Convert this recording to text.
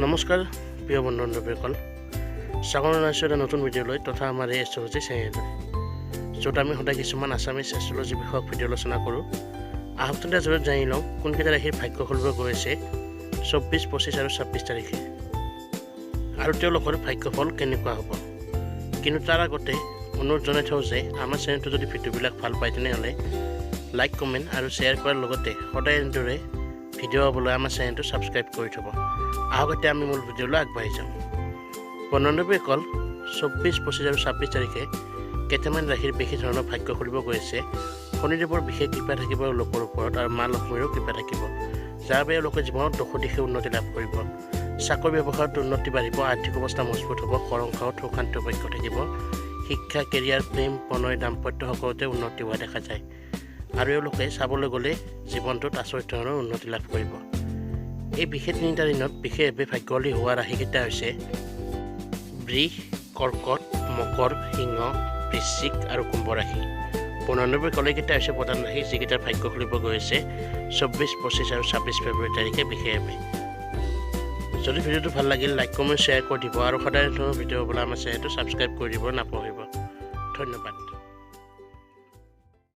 নমস্কাৰ প্ৰিয় বন্ধু বান্ধৱীসকল, স্বাগত জনাইছোঁ এটা নতুন ভিডিঅ'লৈ তথা আমাৰ এই এষ্ট্ৰলজি চেনেললৈ, য'ত আমি সদায় কিছুমান আছামিজ এষ্ট্ৰলজি বিষয়ক ভিডিঅ' আলোচনা কৰোঁ। আহক তেন্তে য'ত জানি লওঁ কোনকেইটা ৰাশিৰ ভাগ্য খুলিব গৈ আছে 24, 25 আৰু 26 তাৰিখে আৰু তেওঁলোকৰ ভাগ্যফল কেনেকুৱা হ'ব। কিন্তু তাৰ আগতে অনুৰোধ জনাই থওঁ যে আমাৰ চেনেলটো যদি ভিডিঅ'বিলাক ভাল পায়, তেনেহ'লে লাইক, কমেণ্ট আৰু শ্বেয়াৰ কৰাৰ লগতে সদায় এনেদৰে ভিডিঅ' পাবলৈ আমাৰ চেনেলটো ছাবস্ক্ৰাইব কৰি থ'ব। আহক এতিয়া আমি মূল ভিডিঅ'লৈ আগবাঢ়ি যাওঁ। বন্ধুবান্ধৱীসকল, 24, 25 আৰু 26 তাৰিখে কেইটামান ৰাশিৰ বিশেষ ধৰণৰ ভাগ্য খুলিব গৈ আছে। শনিদেৱৰ বিশেষ কৃপা থাকিব লোকৰ ওপৰত আৰু মা লক্ষ্মীৰো কৃপা থাকিব, যাৰ বাবে এওঁলোকে জীৱনত দশোদিশে উন্নতি লাভ কৰিব। চাকৰি ব্যৱসায়ত উন্নতি বাঢ়িব, আৰ্থিক অৱস্থা মজবুত হ'ব, সংসাৰত সুখ শান্তি ঐক্য থাকিব। শিক্ষা, কেৰিয়াৰ, প্ৰেম, প্ৰণয়, দাম্পত্য সকলোতে উন্নতি হোৱা দেখা যায় আৰু এওঁলোকে চাবলৈ গ'লে জীৱনটোত আচৰিত ধৰণৰ উন্নতি লাভ কৰিব। এই বিশেষ তিনিটা দিনত বিশেষভাৱে ভাগ্যশালী হোৱা ৰাশিকেইটা হৈছে বৃষ, কৰ্কট, মকৰ, সিংহ, বৃশ্চিক আৰু কুম্ভ ৰাশি। 95 কলেকেইটা হৈছে প্ৰধান ৰাশি, যিকেইটাৰ ভাগ্য খুলিব গৈ আছে 24, 25 আৰু 26 ফেব্ৰুৱাৰী তাৰিখে বিশেষভাৱে। যদি ভিডিঅ'টো ভাল লাগিল, লাইক, কমেণ্ট, শ্বেয়াৰ কৰি দিব আৰু সদায় ধৰণৰ ভিডিঅ' পাবলৈ আমাৰ চেনেলটো ছাবস্ক্ৰাইব কৰি দিব নাপাহৰিব। ধন্যবাদ।